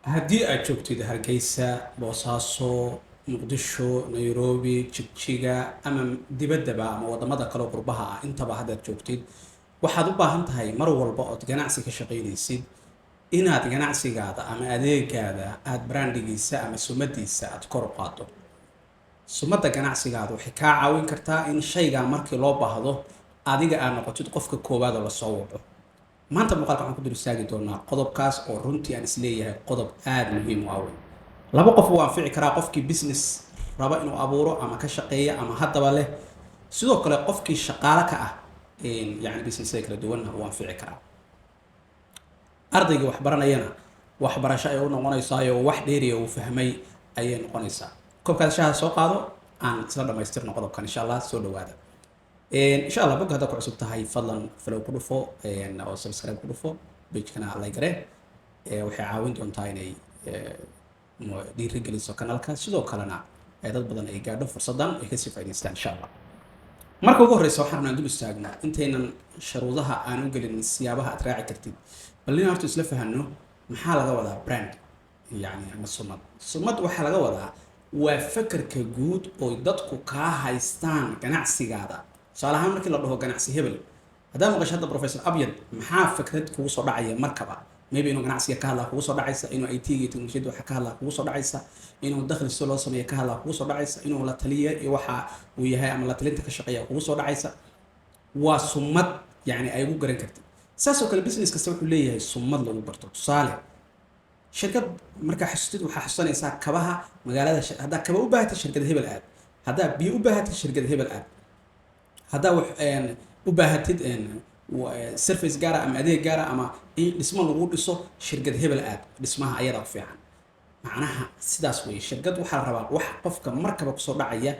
Haddii aad joogtid Hargeysa, Boosaaso, Muqdisho, Nairobi, Jigjiga ama dibaddaba ama wadamada kale oo qurbaha ah intaba haddaad joogtid, waxaad u baahan tahay mar walba ood ganacsi ka shaqaynaysid inaad ganacsigaada ama adeegaada aada brandigiisa ama sumadiisa aada kor u qaado. Sumadda ganacsigaada waxay kaa caawin kartaa in shaygaa markii loo baahdo adiga aad noqotid qofka koowaad oo lasoo waco. Maanta muuqaalka waxaan ku dul istaagi doonaa qodobkaas oo runtii aan isleeyahay qodob aada muhiim u ah wey. Laba qof wuu anfici karaa: qofkii business raba inuu abuuro ama ka shaqeeya ama haddaba leh, sidoo kale qofkii shaqaale ka ah yani businessada kala duwanna wuu anfici karaa. Ardaygii wax baranayana waxbarasho ay u noqonaysaayo wax dheeriya uu fahmay ayay noqonaysaa. Koobkaad shaha soo qaado, aan isla dhamaystirno qodobkan, insha Allah. Soo dhawaada, insha Allah. Bogga haddaad ku cusub tahay, fadlan follow ku dhufo oo subscribe ku dhufo, pagekana like garee. Waxay caawin doontaa inay dhiirigeliso kanalka, sidoo kalena dad badan ay gaadho fursaddan, ay kasii faa'idaystaan, insha Allah. Marka ugu horreysa waxaan rabnaa dul istaagno, intaynan sharuudaha aan u gelin siyaabaha aad raaci kartid, bal in horta isla fahanno maxaa laga wadaa brand yani ama sumad. Sumad waxaa laga wadaa waa fakerka guud oo dadku kaa haystaan ganacsigaada. Tusaale ahaan, markii la dhaho ganacsi hebel, haddaa maqasho hadda Professor Abyad, maxaa fikrad kugu soo dhacaya markaba? Maybe inuu ganacsiga ka hadlaa kugu soo dhacaysa, inuu IT iyo teknolojiyadda waxa ka hadlaa kugu soo dhacaysa, inuu dakhli si loo sameeyo ka hadlaa kugu soo dhacaysa, inuu la taliye iyo waxa uu yahay ama la talinta ka shaqeeya kugu soo dhacaysa. Waa sumad yani ay ugu garan kartid. Saas oo kale business kasta wuxuu leeyahay sumad lagu barto. Tusaale, shirkad markaa xasustid, waxaa xasuusanaysaa kabaha magaalada. Haddaa kaba u baahatid, shirkad hebel aad. Haddaa biyo u baahatid, shirkad hebel aad. Haddaa wax u baahatid service gaara ama adeeg gaara ama in dhismo lagu dhiso, shirkad hebel aad, dhismaha ayadaa ku fiican. Macnaha sidaas weeye. Shirkad waxaa la rabaa wax qofka markaba kusoo dhacaya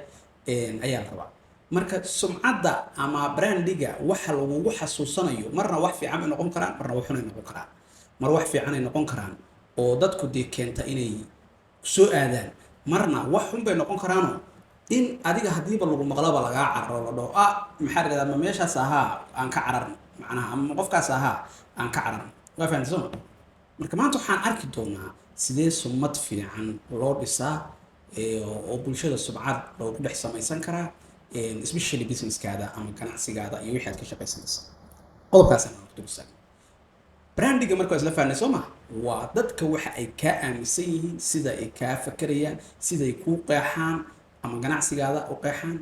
ayaa la rabaa. Marka sumcadda ama brandiga waxa lagugu xasuusanayo marna wax fiican bay noqon karaan, marna wax xunay noqon karaan. Mar wax fiicanay noqon karaan oo dadku dee keenta inay soo aadaan, marna wax xun bay noqon karaanoo in adiga haddiiba lagu maqlaba lagaa cararo, la dhaho, "Ah, maxaa la dhahdaa, ma meeshaas ahaa, aan ka cararno," macnaha, ama qofkaas ahaa, aan ka cararno. Waa fahamtay soo ma? Marka maanta waxaan arki doonaa sidee sumad fiican loo dhisaa oo bulshada sumcad loogu dhex samaysan karaa, especially businesskaada ama ganacsigaada iyo wixii aad ka shaqaysanaysa. Qodobkaasaan aan ku dul istaagno. Brandiga marka waa isla fahnay soo ma? Waa dadka waxa ay kaa aaminsan yihiin, sida ay kaa fakerayaan, siday kuu qeexaan ama ganacsigaada u qeexaan.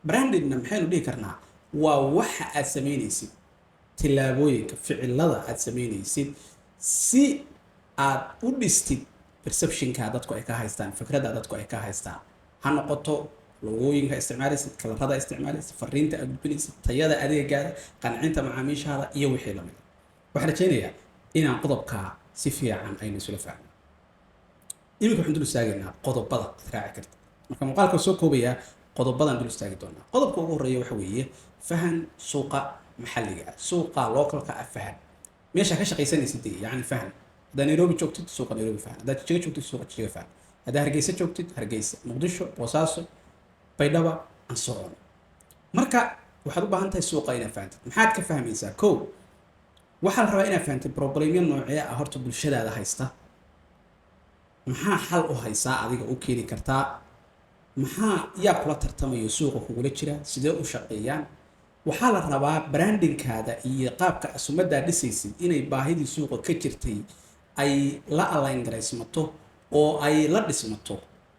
Brandingna maxaynu dhihi karnaa? Waa waxa aad samaynaysid, tillaabooyinka, ficilada aad samaynaysid si aad u dhistid perceptionka dadku ay ka haystaan, fikradda dadku ay ka haystaan. Ha noqoto logooyinka isticmaalaysid, kalarada isticmaalaysid, fariinta aad gudbinaysid, tayada adeegaada, qancinta macaamiishaada iyo wixii lamid a. Waxaan rajaynayaa inaan qodobkaa si fiican aynu isula fahno. Iminka waxaan dul istaagaynaa qodobada aad raaci karta. Marka muuqaalka soo koobayaa, qodobadan dul istaagi doonaa. Qodobka ugu horreeya waxa weeye fahan suuqa maxalliga ah, suuqa localka ah fahan, meesha ka shaqaysanaysid dee, yacni fahan. Haddaa Nairobi joogtid, suuqa Nairobi fahan. Haddaad Jijiga joogtid, suuqa Jijiga fahan. Haddaa Hargeysa joogtid, Hargeysa, Muqdisho, Boosaaso, Baydhaba and so on. Marka waxaad u baahan tahay suuqa inaad fahantid. Maxaad ka fahmaysaa? Ko, waxaa la rabaa inaad fahantid problemyo noocee ah horta bulshadaada haysta, maxaa xal u haysaa, adiga u keeni kartaa, maxaa yaa kula tartamayo, suuqa kugula jira, sidee u shaqeeyaan. Waxaa la rabaa brandingkaada iyo qaabka sumaddaa dhisaysid inay baahidii suuqa ka jirtay ay la align garaysmato oo ay la dhismato,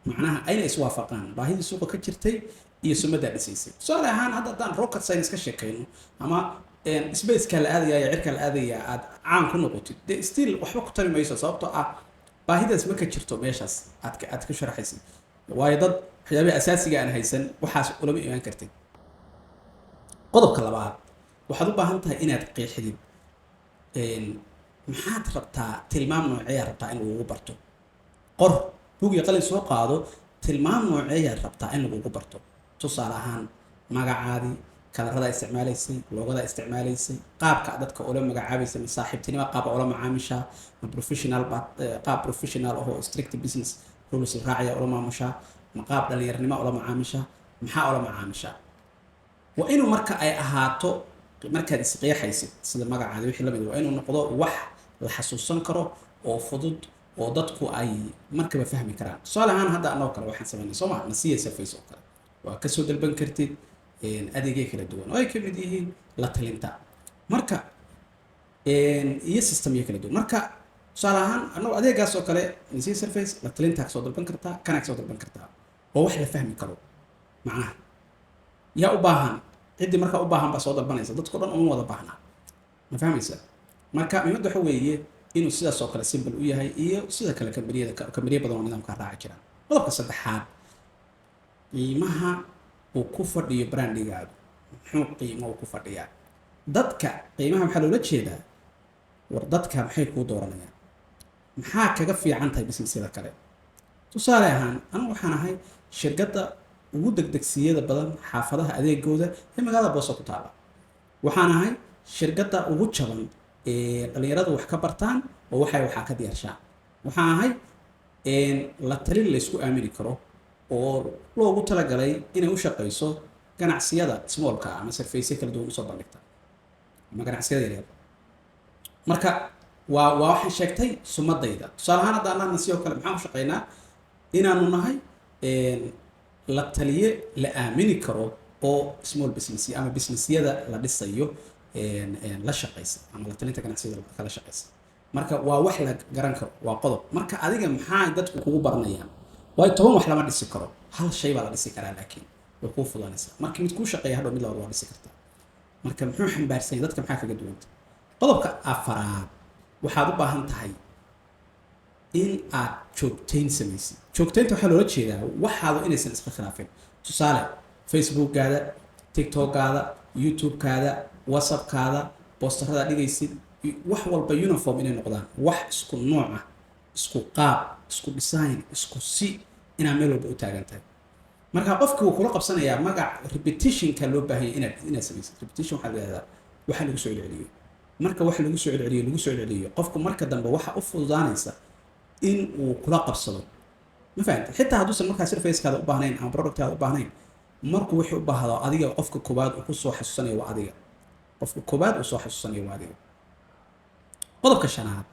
macnaha ayna iswaafaqaan baahidii suuqa ka jirtay iyo sumaddaa dhisaysay. Tusaale ahaan, hadda haddaan rocket science ka sheekayno ama spaceka la aadaya iyo cirka la aadaya aad caan ku noqotid, dee still waxba ku tari mayso, sababtoo ah baahidaas ma ka jirto meeshaas aad ka sharaxaysid, waayo dad waxyaabaha asaasiga aan haysan waxaas ulama imaan kartid. Qodobka labaad, waxaad u baahan tahay inaad qeexdid maxaad rabtaa, tilmaam nooceeyaa rabtaa in lagugu barto. Qor, buug iyo qalin soo qaado, tilmaam nooceeyaad rabtaa in lagugu barto. Tusaale ahaan, magacaadii, kalarada isticmaalaysay, logoda isticmaalaysay, qaabka dadka ula magacaabaysa, ma saaxiibtinimo qaaba ula macaamishaa, ma professional baad qaab professional ahoo strict business rules raacaya ula maamushaa, ma qaab dhalinyaranimo ula macaamishaa, maxaa ula macaamishaa? Waa inuu marka ay ahaato markaad isqeexaysid sida magacaadi wixii lamid, waa inuu noqdo wax La xasuusan karo oo fudud oo dadku ay markaba fahmi karaan. Tusaale ahaan, hadda anoo kale waxaan samaynay, soo ma, Nasiya Service oo kale waa kasoo dalban kartid adeegyo kala duwan oo ay ka mid yihiin la talinta marka iyo systemyo kala duwan. Marka tusaale ahaan, annagu adeegaas oo kale, Nasiya Service, la talintaa kasoo dalban kartaa, kanaa kasoo dalban kartaa. Oo wax la fahmi karo. Macnaha, yaa u baahan? Ciddii markaa u baahan baa soo dalbanaysa. Dadko dhan uma wada baahnaa, ma fahmaysa? Marka muhiimadda waxa weeye inuu sidaas oo kale simple u yahay, iyo sida kale kambaniyada, kambaniya badan oo nidaamkaa raaci jiraan. Qodobka saddexaad, qiimaha uu ku fadhiyo brandigaadu. Muxuu qiimo uu ku fadhiyaa? Dadka qiimaha waxaa loola jeedaa, war dadka maxay kuu dooranayaan? Maxaa kaga fiican tahay businessyada kale? Tusaale ahaan, anigu waxaan ahay shirkadda ugu degdegsiyada badan xaafadaha adeegooda ee magaalada Booso ku taala. Waxaan ahay shirkadda ugu jaban ee dhalinyaradu wax ka bartaan oo waxay waxaa ka diyaarshaan. Waxaan ahay la talin laysku aamini karo oo loogu talagalay inay u shaqeyso ganacsiyada smallka ama serviceyo kala duwan usoo bandhigta ama ganacsiyada yaryar. Marka waa waxaan sheegtay sumadayda. Tusaale ahaan, hadda annaga sidoo kale maxaan ku shaqeynaa? Inaanu nahay la taliye la aamini karo oo small business ama businessyada la dhisayo la shaqeysa ama la talinta ganacsiyada kala shaqeysa. Marka waa wax la garan karo, waa qodob. Marka adiga maxaa dadku kugu baranayaan? Waayo, 10 wax lama dhisi karo, hal shay baa la dhisi karaa, laakiin way kuu fudanaysaa marka mid kuu shaqeeya, hadhow mid labaad waa dhisi kartaa. Marka muxuu xambaarsan yahay? Dadka maxaa kaga duwanta? Qodobka afaraad, waxaad u baahan tahay in aad joogtayn samaysid. Joogtaynta waxaa loola jeedaa waxaadu inaysan iska khilaafin. Tusaale, Facebookgaada, TikTokgaada, YouTube-kaada, WhatsAppkaada, boosterada dhigaysid, wax walba uniform inay noqdaan, wax isku nooc ah, isku qaab, isku design, isku si inaad meel walba u taagan tahay. Marka qofki wuu kula qabsanayaa. Magac repetitionka loo baahan yahay inaad samaysid. Repetition waxaa la yihahdaa waxa lagu soo celceliyo. Marka wax lagu soo celceliyo, lagu soo celceliyo, qofku marka dambe waxa u fududaanaysa in uu kula qabsado, ma fahamtay? Xitaa hadduusan markaa servicekaada u baahnayn ama productaada u baahnayn, markuu wixii u baahdo, adiga qofka koowaad uu kusoo xasuusanayo waa adiga. Qofka koowaad uu soo xasuusanayo waa adiga. Qodobka shanaad,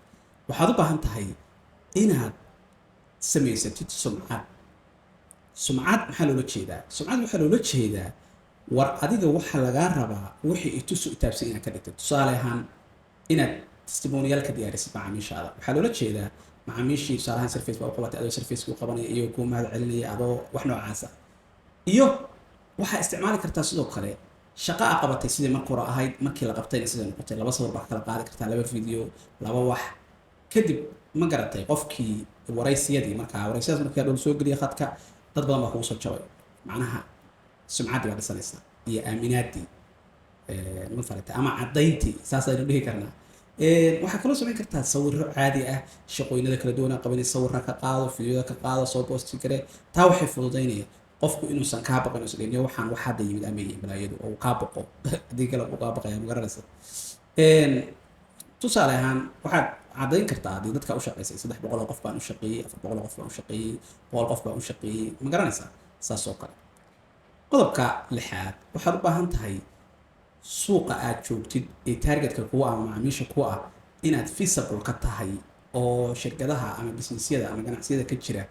waxaad u baahan tahay inaad samaysatid sumcad. Sumcad maxaa loola jeedaa? Sumcad waxaa loola jeedaa, war adiga waxaa lagaa rabaa wixii itusu itaabsan inaad ka dhigtid. Tusaale ahaan, inaad testimonial ka diyaarisid macaamiishaada. Waxaa loola jeedaa macaamiishii, tusaale ahaan, service baa u qabatay, adoo servicekii u qabanaya iyo kuu mahad celinaya, adoo wax noocaasa. Iyo waxaa isticmaali kartaa sidoo kale shaqo a qabatay, sidii marka hore ahayd, markii la qabtayna siday noqotay. Laba sawir baa kala qaadi kartaa, laba video, laba wax. Kadib, ma garatay, qofkii waraysiyadii, markaa waraysiyadaas markaa dhowl soo geliya khadka, dad badan baa kugu soo jabay. Macnaha, sumcaddii baa dhisanaysaa iyo aaminaadii, ma faratay, ama caddayntii, saas aynu dhihi karnaa. Waxaa kaloo samayn kartaa sawiro caadi ah, shaqooyinada kala duwan qabanay, sawira ka qaado, fiidyada ka qaado, soo boosti kare. Taa waxay fududaynaya qofku inuusan kaa baqin, uusan dhihin waxaan wax hadda yimid ama yihiin balaayadu, oo uu kaa baqo. Haddii kale uu kaa baqaya, ma garanaysa? Tusaale ahaan, waxaad caddayn kartaa haddii dadka u shaqaysay, 300 oo qof baan u shaqeeyey, 400 oo qof baan u shaqeeyey, 100 qof baan u shaqeeyey, ma garanaysaa? Saas oo kale. Qodobka lixaad, waxaad u baahan tahay suuqa aad joogtid ee targetka kuwa ama macaamiisha kuwa ah inaad visible ka tahay, oo shirkadaha ama businessyada ama ganacsiyada ka jira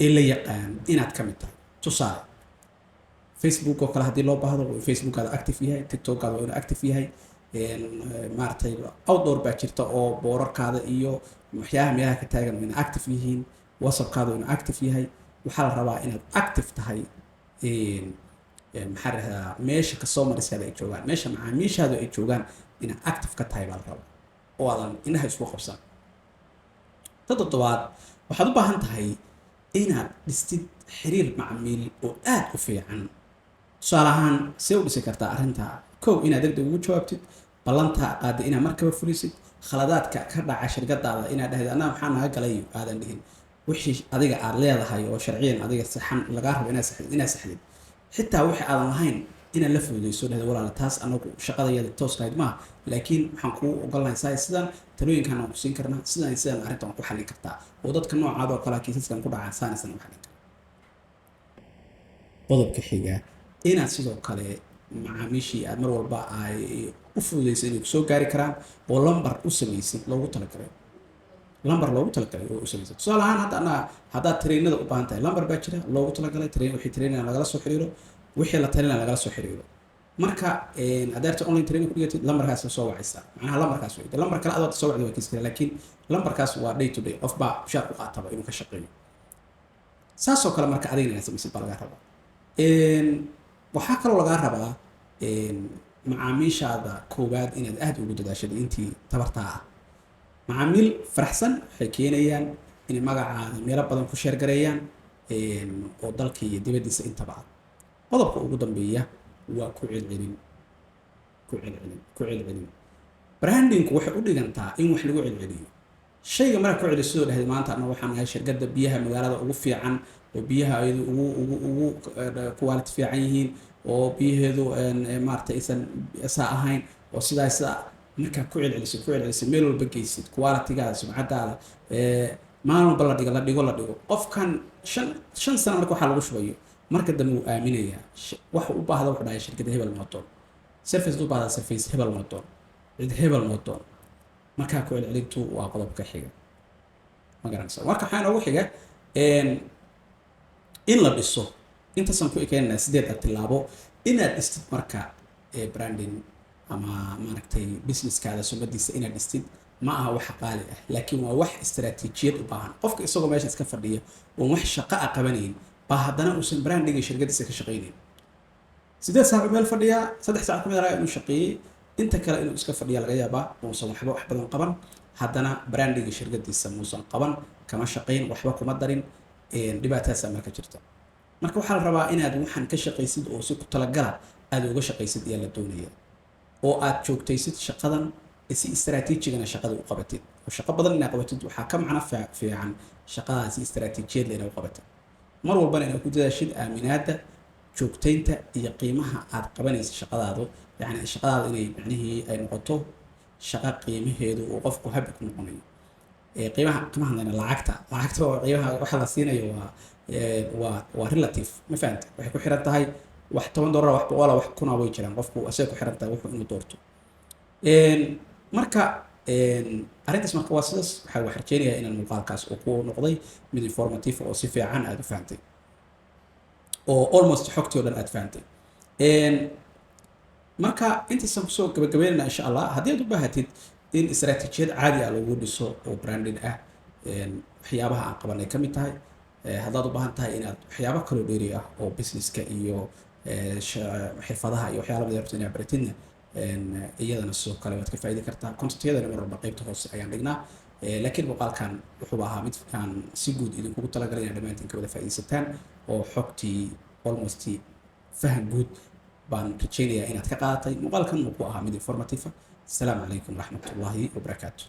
ee la yaqaan inaad ka mid tahay. Tusaale, Facebook oo kale haddii loo baahdo, waa Facebookaada active yahay, TikTokaada waa inuu active yahay. Maaragtay, outdoor baa jirta oo boorarkaada iyo waxyaabaha meelaha ka taagan waa inay active yihiin. WhatsAppkaada waa inuu active yahay. Waxaa la rabaa inaad active tahay. Maxaa rahdaa, meesha customerskaada ay joogaan, meesha macaamiishaadu ay joogaan inaad active ka tahay baa la rabaa, oo aadan indhaha isku qabsan. Ta toddobaad, waxaad u baahan tahay inaad dhistid xiriir macmiil oo aad u fiican. Tusaale ahaan, see u dhisi kartaa arrinta? Kow, inaad degdeg ugu jawaabtid ballanta qaada, inaad markaba fulisid. Khaladaadka ka dhaca shirkadaada inaad dhahid annaga maxaa naga galay, aadan dhihin. Wixii adiga aad leedahay oo sharciyan adiga saxan lagaa rabo inaad saxdid, xitaa wixii aadan lahayn inaad la fududayso, dhahda walaala, taas anagu shaqadayada toos lahayd maaha, laakiin waxaan kuu ogolnahay saa sidan, talooyinkan aan ku siin karnaa, sidan iyo sidan arrintan waan ku xallin kartaa, oo dadka noocaada oo kale kiisaskan ku dhacaa saan isan u xallin kartaa. Qodobka xiga, inaad sidoo kale macaamiishii aad mar walba ay u fududaysa inay kusoo gaari karaan, oo lambar u samaysid loogu talagalay. Lambar loogu talagalay oo u samaysan. Tusaale ahaan, hadda anaa haddaad trainada u baahan tahay, lambar baa jira loogu talagalay train. Wixii training lagala soo xiriiro, wixii la talinaya lagala soo xiriiro. Marka haddaad online training ku dhigatid, lambarkaas soo wacaysaa. Macnaha lambarkaas wey. Lambar kale adoo soo wacda waa kiis kale, laakiin lambarkaas waa day to day, qof baa mushaar ku qaataba inuu ka shaqeeyo. Saasoo kale marka adigna inaad samaysid baa lagaa rabaa. Waxaa kaloo lagaa rabaa macaamiishaada koowaad inaad aad ugu dadaashid intii tabartaa ah. Macaamiil faraxsan waxay keenayaan inay magacaada meelo badan ku share gareeyaan oo dalka iyo dibaddiisa intaba ah. Qodobka ugu dambeeya waa ku celcelin, ku celcelin, ku celcelin. Brandingku waxay u dhigantaa in wax lagu celceliyo. Shayga markaa ku celi sidoo dhahday, "Maanta anna waxaan nahay shirkadda biyaha magaalada ugu fiican, oo biyaha ayadu ugu quality fiican yihiin, oo biyaheedu maaragtay aysan saa ahayn oo sidaa sidaa." Markaa ku celcelisid, ku celcelisid, meel walba geysid, qualitygaada, sumcadaada maalin walba la dhigo, la dhigo, la dhigo, qofkan 5 sano marka waxaa lagu shubayo, marka dambe wuu aaminayaa. Waxa u baahda wuxuu dhahay, "Shirkadda hebel noo doon service." U baahda service, "Hebel noo doon, cid hebel noo doon." Markaa ku celcelintu waa qodobka xiga, ma garanaysa? Marka waxaa inoogu xiga in la dhiso. Intaasaan ku ekeenanaa sideedda tilaabo inaad dhistid. Marka branding ama maaragtay businesskaada sumadiisa inaad dhistid ma aha wax qaali ah, laakiin waa wax istaraatiijiyad u baahan. Qofka isagoo meesha iska fadhiya oon wax shaqo a qabanayn baa haddana uusan brandinga shirkadiisa ka shaqaynayn. 8 saac meel fadhiyaa, 3 saac kamid ah inuu shaqeeyey, inta kale inuu iska fadhiya laga yaabaa, uusan waxba wax badan qaban. Haddana brandinga shirkadiisa muusan qaban, kama shaqayn, waxba kuma darin. Dhibaataasaa marka jirta. Marka waxaa la rabaa inaad waxaan ka shaqaysid oo si ku talagala aad uga shaqaysid ayaa la doonaya, oo aad joogtaysid shaqadan, si istaraatiijigana shaqada u qabatid. Oo shaqo badan inaad qabatid waxaa ka macno fiican shaqadaas si istaraatiijiyad leh inaad u qabatid. Mar walbana inaad ku dadaashid aaminaadda, joogtaynta iyo qiimaha aad qabanaysa shaqadaadu. Yacni shaqadaada inay macnihii ay noqoto shaqo qiimaheedu uu qofku happy ku noqonayo. Qiimaha kama hadlayna lacagta. Lacagta oo qiimaha waxa la siinayo waa relative, ma fahanta? Waxay ku xiran tahay wax $10, wax 100, wax kuna way jiraan. Qofku asagay ku xiran tahay wuxuu inuu doorto. Marka arrintaas marka waa sidaas. Waxaa wax rajeynayaa inaan muuqaalkaas uu ku noqday mid informative oo si fiican aad u fahantay, oo almost xogtii oo dhan aad fahantay. Marka intaasaan kusoo gabagabeynayna, insha Allah. Haddii aad u baahatid in istaraatiijiyad caadi ah lagu dhiso oo branding ah, waxyaabaha aan qabanay ka mid tahay. Haddaad u baahan tahay inaad waxyaabo kaloo dheeri ah oo businesska iyo xirfadaha iyo waxyaala badan rabto inaad baratidna, iyadana sidoo kale waad ka faa'iidi kartaa. Contactyadana mar walba qaybta hoose ayaan dhignaa. Laakiin muuqaalkan wuxuu ahaa mid aan si guud idinkugu talagalay inaad dhammaantiin ka wada faa'iidaysataan, oo xogtii almost faham guud baan rajeynayaa inaad ka qaadatay. Muuqaalkan wuxuu ahaa mid informative. Asalaamu calaykum waraxmatullaahi wabarakaatu.